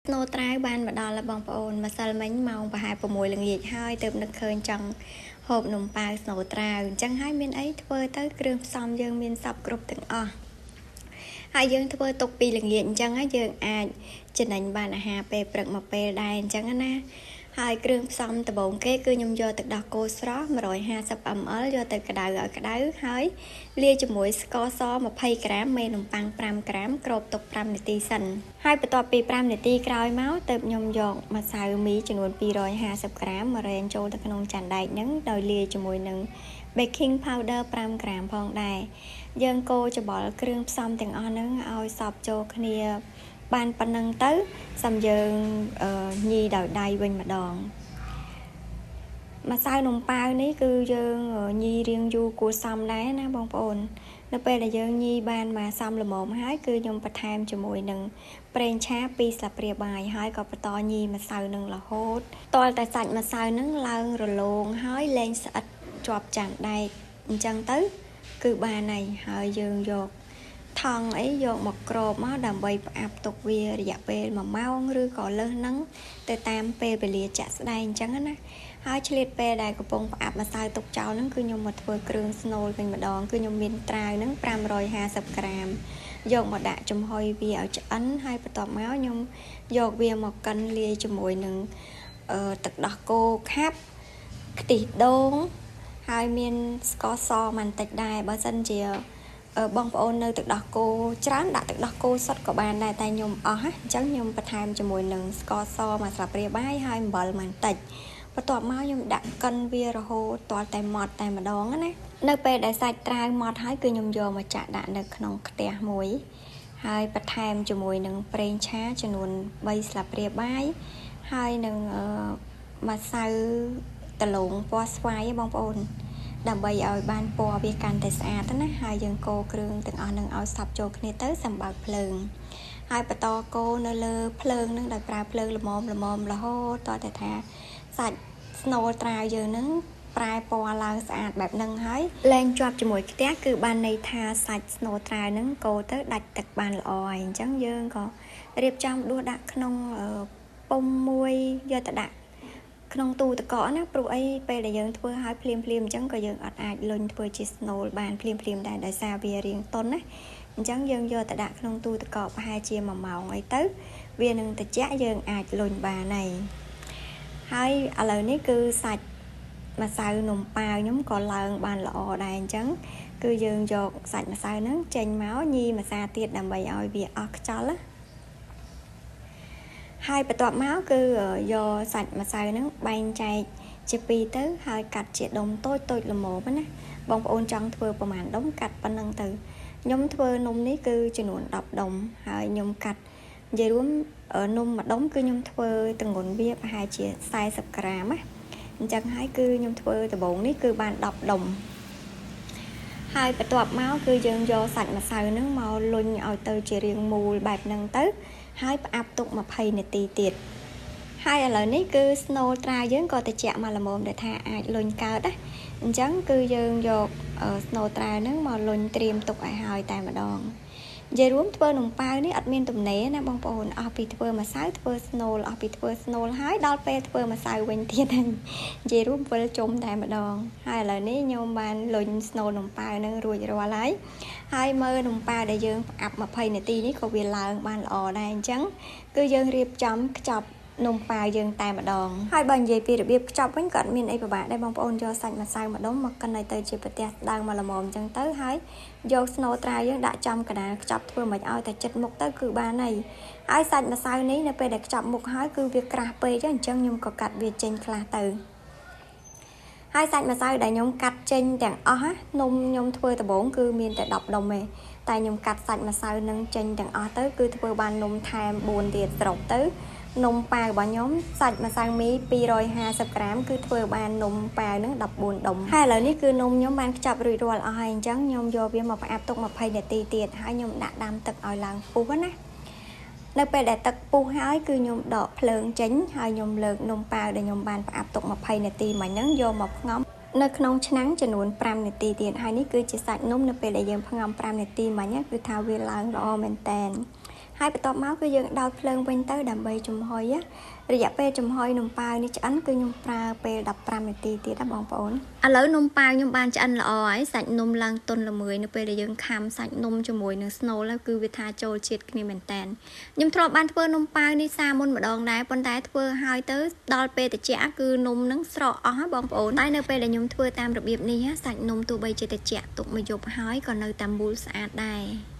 ស្នូត្រាវបានមកដល់ហើយបងប្អូនម្សិលមិញម៉ោងប្រហែល6ល្ងាចហើយទើបនឹកឃើញចង់ហូបនំប៉ាវស្នូត្រាវអញ្ចឹងហើយមានអីធ្វើទៅគ្រឿងផ្សំយើងមានសពគ្រប់ទាំងអស់ហើយយើងធ្វើទុកពីល្ងាចអញ្ចឹងហើយយើងអាចចំណេញបានអាហារពេលព្រឹកមកពេលដែរអញ្ចឹងណាហើយគ្រឿងផ្សំដំបូងគេគឺខ្ញុំយកទឹកដោះគោស្រស់150 ml យកទៅក្តៅឲ្យក្តៅហើយលាយជាមួយស្ករស20ក្រាមមេនំប៉័ង5ក្រាមគ្របទុក5នាទីសិនហើយបន្ទាប់ពី5នាទីក្រោយមកទើបខ្ញុំយកម្សៅមីចំនួន250ក្រាមមករែងចូលទៅក្នុងចានដែកហ្នឹងដោយលាយជាមួយនឹង baking powder 5ក្រាមផងដែរយើងកូរច្របល់គ្រឿងផ្សំទាំងអស់ហ្នឹងឲ្យសព្វចូលគ្នាបានប៉ុណ្ណឹងទៅសំយើងញីដោយដៃវិញម្ដងម្សៅនំប៉ាវនេះគឺយើងញីរៀងយូរគួរសមដែរណាបងប្អូននៅពេលដែលយើងញីបានមកសមល្មមហើយគឺខ្ញុំបន្ថែមជាមួយនឹងប្រេងឆា2ស្លាបព្រាបាយហើយក៏បន្តញីម្សៅនឹងរហូតទាល់តែសាច់ម្សៅនឹងឡើងរលោងហើយលែងស្អិតជាប់ចានដែកអញ្ចឹងទៅគឺបានហើយហើយយើងយកថង់អីយកមកគ្របមកដើម្បីផ្អាប់ទុកវារយៈពេល1ម៉ោងឬក៏លើសហ្នឹងទៅតាមពេលវេលាជាក់ស្ដែងអញ្ចឹងណាហើយឆ្លៀតពេលដែលកំពុងផ្អាប់ម្សៅទុកចោលហ្នឹងគឺខ្ញុំមកធ្វើគ្រឿងស្នូលវិញម្ដងគឺខ្ញុំមានត្រាវហ្នឹង550ក្រាមយកមកដាក់ចំហុយវាឲ្យឆ្អិនហើយបន្ទាប់មកខ្ញុំយកវាមកកិនលាយជាមួយនឹងទឹកដោះគោខាប់ខ្ទិះដូងហើយមានស្ករសបន្តិចដែរបើសិនជាបងប្អូននៅទឹកដោះគោច្រើនដាក់ទឹកដោះគោសុទ្ធក៏បានដែរតែខ្ញុំអស់ណាអញ្ចឹងខ្ញុំបន្ថែមជាមួយនឹងស្ករសមួយស្លាបព្រាបាយហើយអំបិលបន្តិចបន្ទាប់មកខ្ញុំដាក់កិនវារហូតទាល់តែម៉ត់តែម្ដងណានៅពេលដែលសាច់ត្រាវម៉ត់ហើយគឺខ្ញុំយកមកចាក់ដាក់នៅក្នុងខ្ទះមួយហើយបន្ថែមជាមួយនឹងប្រេងឆាចំនួន3ស្លាបព្រាបាយហើយនឹងម្សៅដំឡូងពណ៌ស្វាយបងប្អូនដើម្បីឲ្យបានពណ៌វាកាន់តែស្អាតណាហើយយើងកូរគ្រឿងទាំងអស់នឹងឲ្យសព្វចូលគ្នាទៅសម្បើកភ្លើងហើយបន្តកូរនៅលើភ្លើងនឹងដោយប្រើភ្លើងល្មមល្មមរហូតតតែថាសាច់ស្នូលត្រាវយើងនឹងប្រែពណ៌ឡើងស្អាតបែបហ្នឹងហើយលែងជាប់ជាមួយខ្ទះគឺបានន័យថាសាច់ស្នូលត្រាវហ្នឹងកូរទៅដាច់ទឹកបានល្អហើយអញ្ចឹងយើងក៏រៀបចំដួសដាក់ក្នុងពុំមួយយកទៅដាក់ក្នុងទូទឹកកកណាព្រោះអីពេលដែលយើងធ្វើឲ្យភ្លាមភ្លាមអញ្ចឹងក៏យើងអត់អាចលុញធ្វើជាស្នូលបានភ្លាមភ្លាមដែរដោយសារវារៀងទន់ណាអញ្ចឹងយើងយកទៅដាក់ក្នុងទូទឹកកកប្រហែលជា1ម៉ោងអីទៅវានឹងត្រជាក់យើងអាចលុញបានហើយហើយឥឡូវនេះគឺសាច់ម្សៅនំប៉ាវខ្ញុំក៏ឡើងបានល្អដែរអញ្ចឹងគឺយើងយកសាច់ម្សៅហ្នឹងចេញមកញីម្សាទៀតដើម្បីឲ្យវាអស់ខ្យល់ណាហើយបន្ទាប់មកគឺយកសាច់ម្សៅហ្នឹងបែងចែកជាពីរទៅហើយកាត់ជាដុំតូចតូចល្មមណាបងប្អូនចង់ធ្វើប្រហែលដុំកាត់ប៉ុណ្ណឹងទៅខ្ញុំធ្វើនំនេះគឺចំនួន10ដុំហើយខ្ញុំកាត់និយាយរួមនំមួយដុំគឺខ្ញុំធ្វើទម្ងន់វាប្រហែលជា40ក្រាមណាអញ្ចឹងហើយគឺខ្ញុំធ្វើដំបូងនេះគឺបាន10ដុំហើយបន្ទាប់មកគឺយើងយកសាច់ម្សៅហ្នឹងមកលុញឲ្យទៅជារាងមូលបែបហ្នឹងទៅហើយផ្អាប់ទុក20នាទីទៀតហើយឥឡូវនេះគឺស្នូលត្រាវយើងក៏ត្រជាក់មកល្មមដែលថាអាចលុញកើតណាអញ្ចឹងគឺយើងយកស្នូលត្រាវហ្នឹងមកលុញត្រៀមទុកឲ្យហើយតែម្ដងនិយាយរួមធ្វើនំប៉ាវនេះអត់មានទំនេរណាបងប្អូនអស់ពីធ្វើម្សៅធ្វើស្នូលអស់ពីធ្វើស្នូលហើយដល់ពេលធ្វើម្សៅវិញទៀតហើយនិយាយរួមវិលជុំតែម្ដងហើយឥឡូវនេះខ្ញុំបានលុញស្នូលនំប៉ាវនឹងរួចរាល់ហើយហើយមើលនំប៉ាវដែលយើងផ្អាប់20នាទីនេះក៏វាឡើងបានល្អដែរអញ្ចឹងគឺយើងរៀបចំខ្ចប់នំប៉ាវយើងតែម្ដងហើយបើនិយាយពីរបៀបខ្ចប់វិញក៏អត់មានអីពិបាកដែរបងប្អូនយកសាច់ម្សៅម្ដុំមកកិនឲ្យទៅជាប្រទេសស្ដើងមកល្មមអញ្ចឹងទៅហើយយកស្នូលត្រាវយើងដាក់ចំកណ្ដាលខ្ចប់ធ្វើមិនឲ្យតែចិត្តមុខទៅគឺបានហើយហើយសាច់ម្សៅនេះនៅពេលដែលខ្ចប់មុខហើយគឺវាក្រាស់ពេកអញ្ចឹងខ្ញុំក៏កាត់វាចេញខ្លះទៅហើយសាច់ម្សៅដែលខ្ញុំកាត់ចេញទាំងអស់នំខ្ញុំធ្វើដំបូងគឺមានតែ10ដុំទេតែខ្ញុំកាត់សាច់ម្សៅនឹងចេញទាំងអស់ទៅគឺធ្វើបាននំថែម4ទៀតសរុបទៅនំប៉ាវរបស់ខ្ញុំសាច់ម្សៅមី250ក្រាមគឺធ្វើបាននំប៉ាវនឹង14ដុំហើយឥឡូវនេះគឺនំខ្ញុំបានខ្ចប់រួចរាល់អស់ហើយអញ្ចឹងខ្ញុំយកវាមកផ្អាប់ទុក20នាទីទៀតហើយខ្ញុំដាក់ដាំទឹកឲ្យឡើងពុះណានៅពេលដែលទឹកពុះហើយគឺខ្ញុំដកភ្លើងចេញហើយខ្ញុំលើកនំប៉ាវដែលខ្ញុំបានផ្អាប់ទុក20នាទីមិញហ្នឹងយកមកផ្ងំនៅក្នុងឆ្នាំងចំនួន5នាទីទៀតហើយនេះគឺជាសាច់នំនៅពេលដែលយើងផ្ងំ5នាទីមិញគឺថាវាឡើងល្អមែនតែន ហើយបន្ទាប់មកគឺយើងដោតភ្លើងវិញទៅដើម្បីចំហុយ។ រយៈពេលចំហុយនំប៉ាវនេះឆ្អិន គឺខ្ញុំប្រើពេល15នាទីទៀតណាបងប្អូន។ ឥឡូវនំប៉ាវខ្ញុំបានឆ្អិនល្អហើយ សាច់នំឡើងទន់ល្មើយ នៅពេលដែលយើងខាំសាច់នំជាមួយនឹងស្នូល គឺវាថាចូលជាតិគ្នាមែនតើ។ ខ្ញុំធ្លាប់បានធ្វើនំប៉ាវនេះសាមុនម្ដងដែរ ប៉ុន្តែធ្វើហើយទៅដល់ពេលត្រជាក់ គឺនំនឹងស្រកអស់ហ៎បងប្អូន។ តែនៅពេលដែលខ្ញុំធ្វើតាមរបៀបនេះ សាច់នំទោះបីជាត្រជាក់ទុកមួយយប់ហើយ ក៏នៅតែមូលស្អាតដែរ។